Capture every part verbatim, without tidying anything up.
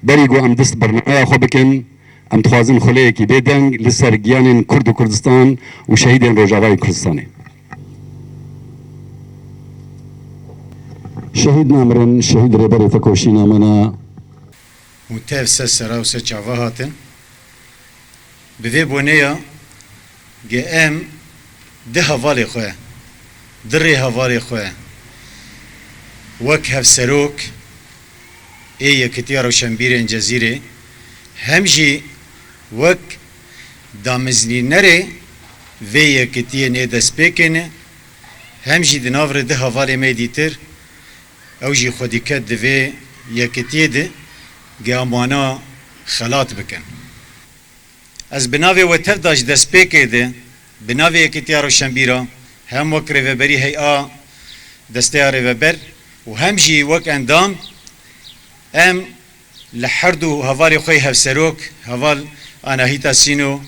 Berî ku em dest bernameya xwe bikin, em dixwazin xuleyekî bêdeng li ser giyanên Kurd û Kurdistan û şehîdên Rojavayê Kurdistanê. Şehîd namirin, şehîd rêberê tekoşîna me ne. Hûn tev se sera û se çava hatin. Bi vê boneya ge em di hevalê xwe, di rêhevalê xwe, wek hevserok ê Yekîtiya Rewşenbîrên Cezîrê, hem jî wek damiznînerê vê yekîtiyê nê destpêkê ne, hem jî di nav rê di hevalê me dîtir, ew jî xwe dîket di vê yekîtiyê de ge em wana xelat bikin. Ez bi navê we tev de ji destpêkê de, bi navê Yekîtiya Rewşenbîra, hem wek rêveberî hey'a desteya rêveber û hem jî wek endam, em li her du hevalê xwe yê hevserok, heval Anahîta Sîno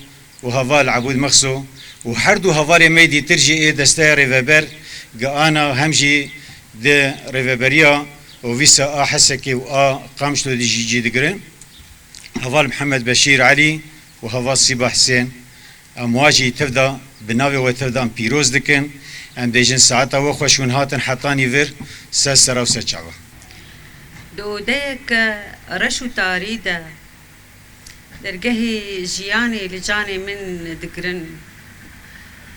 û heval Ebûd Mexso û her du hevalê me yê dîtir jî ê desteya rêveber, ge ana hem jî di rêveberiya û vîsa a Hesekê û a Qamişlo de jî cî digirin. Heval Mihemed Beşîr Elî û heval Sîba Hisên, em wa jî tev de, bi navê we tev de em pîroz dikin. Em bêjin saeta we xweş hûn hatin hetanî vir, ser sera û ser çava. Di odeyeke reş û tarî de dergehê jiyanê li canê min digirin.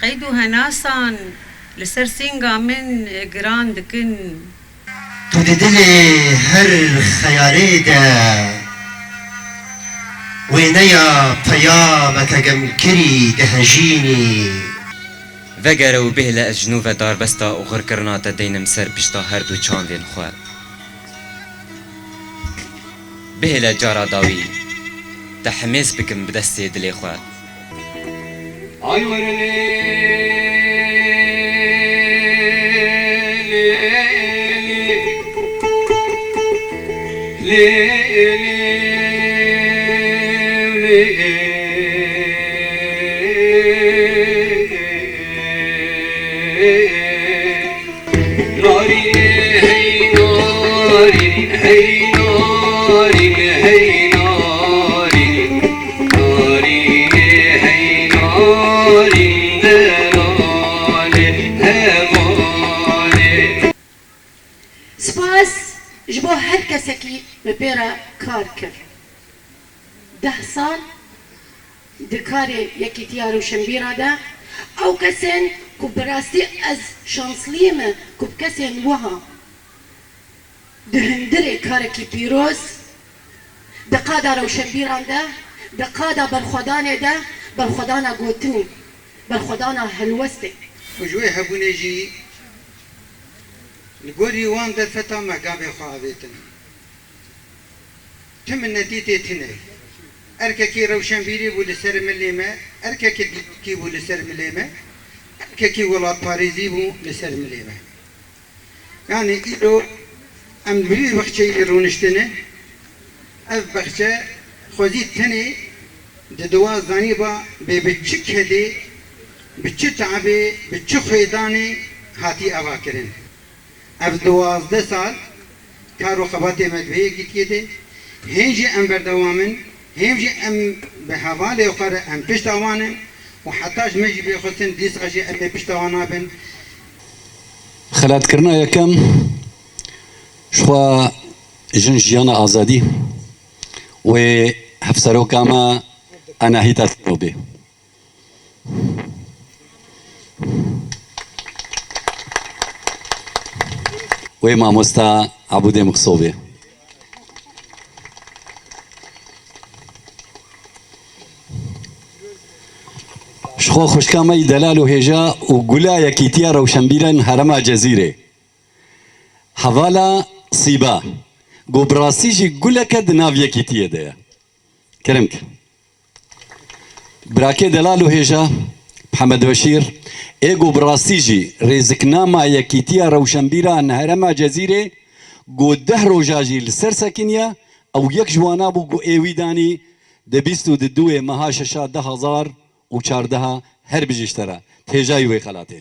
Qeyd û henasan li ser sînga min giran dikin. Tu di dilê her xeyalê de wêneya peyameke gemkirî dihejînî. Vegere û bihêle ez ji nû ve darbesta oxirkirina te deynim ser pişta her du çandên xwe. Bihêle cara dawî te hemêz bikim bi destê dilê xwe. Ay were lê, lê, lê, lê, lê, lê. Narînê hey narîn, hey narîn, hey narîn. Narînê hey narîn, delalê hevalê. Spas ji bo her kesekî me pê re kar kir. Deh sal di karê Yekîtiya Rewşenbîra de, ew kesên ku bi rastî ez şanslî me ku bi kesên wiha di hundirê karekî pîroz, di qada rewşenbîran de, di qada berxwedanê de, berxwedana gotinê, berxwedana helwestê. Û ji wê hebûnê jî li gorî wan derfeta me gavê xwe avêtin. Ti minnetî tê tune. Erkekî rewşenbîrî bû li ser milê me, erkekî dîrokî bû li ser milê me, erkekî welatparêzî bû li ser milê me. Yanî îro em li vî bexçeyî rûniştine, ev bexçe xwezî tenê di diwa zanîba bê bi çi kedê, bi çi tabê, bi çi xwêdanê hatî ava kirin. Ev duwazdeh sal kar û xebatê me di vê yekîtiyê de. Hên jî em berdewam in, hên jî em bi hevalê xwe re em pişta wan in û heta ji me jî bê xwestin dîsa jî em ê pişta wan nabin. Xelatkirina yekem ji xwe jin jiyana azadî wê hevseroka me Anahîta Sîno bê. Wê mamosta Ebûdê Mixso bê. Ji xwe xwişka me yî delal û hêja û gula Yekîtiya Rewşenbîrên Herêma Cezîrê. Hevala Sîba. Ku bi rastî jî guleke di nav Yekîtiyê de ye. Kerem ke. Birakê delal û hêja Mihemed Beşîr, ê ku bi rastî jî rêziknama Yekîtiya Rewşenbîran Herêma Cezîrê, Ku deh roja jî li ser sekiniye, ew yek ji wana bû ku ê wî danî di bîst û di duyê meha şeşa du hezar û çardeha. Her bijî ji te re. Têjayî wê xelatê.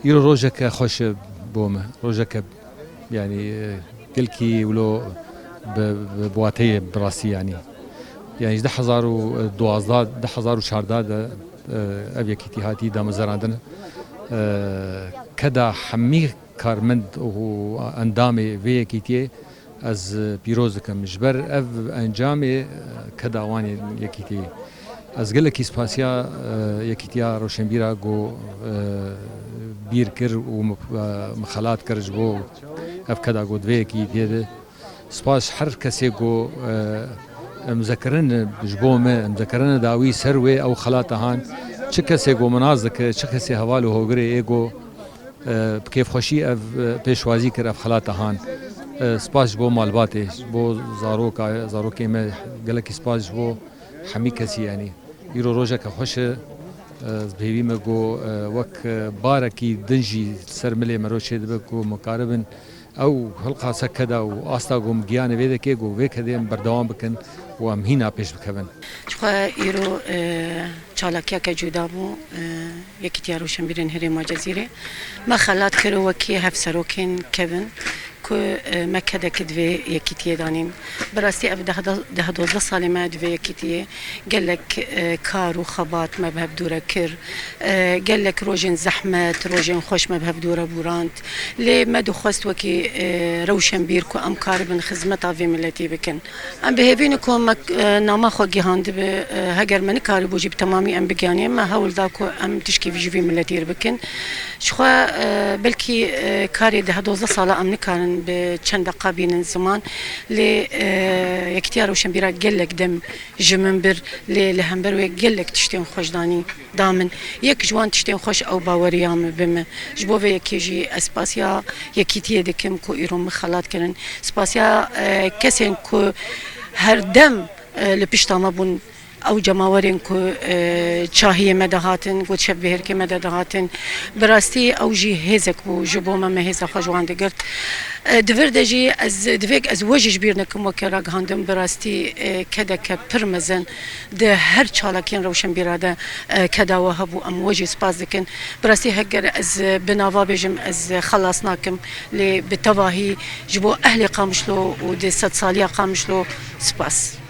Îro rojeke xweş e bo me. Rojeke, yanî, e, gelkî wilo bi, bi, bi wateyê bi rastî, yanî. Yanî ji du hezar û duwazdeh, du hezar û çardeh de, e, ev yekîtî hatî damezerandin. E, keda hemî karmend û endamê vê yekîtiyê ez pîroz dikim. Ji ber ev encamê, e, keda wan ê yekîtiyê. Ez gelekî spasiya, e, Yekîtiya Rewşenbîra ku, e, bîr kir û min, e, min xelat kir ji bo ev keda ku di vê yekîtiyê de. Spas ji her kesê ku, e, em zekirin ji bo me, em zekirin dawî ser wê ew xelata han. Çi kesê ku min nas dike, çi kesê heval û hogirê ê ku, e, bi kêfxweşî ev, e, pêşwazî kir, ev xelata han. E, spas ji bo malbatê, ji bo zaroka, zarokê me, gelekî spas ji bo hemî kesî, yanî. Îro rojeke xweş e, e, ez bi hêvî me ku, e, wek, e, barekî din jî ser milê mero çêdibe ku min karibin ew hilqasa keda û asta ku min giyanê vê dike ku vê kedê em berdewam bikin û em hîna pêş bikevin. Jixwe îro, e, çalakiyeke cuda bû, e, Yekîtiya Rewşenbîrên Herêma Cezîrê. Me xelat kir û wekî hevserokên kevin ku, e, me kedekî di vê yekîtiyê danîn. Bi rastî ev deh, deh dozdeh salê me di vê yekîtiyê gelek, e, kar û xebat me bi hev dû re kir. E, gelek rojên zehmet, rojên xweş me bi hev dû re bûrand. Lê me dixwest wekî, e, rewşenbîr ku em karibin xizmeta vê miletî bikin. Em bi hêvî ne ku me, e, nama xwe gihandibe, e, heger me nikaribû jî bi temamî em bigihanî, me hewl da ku em tişkî ji vî miletî re bikin. Jixwe, e, belkî, e, karê deh dozdeh sala em nikarin bi çend deqa bînin ziman, lê, e, Yekîtiya Rewşenbîra gelek dem ji min bir, lê li hember wê gelek tiştên xweş danî da min. Yek ji wan tiştên xweş ew baweriya min bi min. Ji bo vê yekê jî ez spasiya Yekîtiyê dikim ku îro min xelat kirin. Spasiya, e, kesên ku her dem, e, li pişta me bûn. Ew cemawerên ku, e, çahiyê me de hatin, ku çev bihêrkê me de dihatin. Bi rastî ew jî hêzek bû ji bo me, me hêza xwe ji wan digirt. E, di vir de jî ez, divêk ez we jî ji bîr nekim weke ragihandin, bi rastî, e, kedeke pir mezin di her çalakiyên rewşenbîra de, e, keda we hebû, em we jî spas dikin. Bi rastî heger ez bi nava bêjim, ez xelas nakim, lê bi tevahî ji bo ehlê Qamişlo û di sedsaliya Qamişlo spas.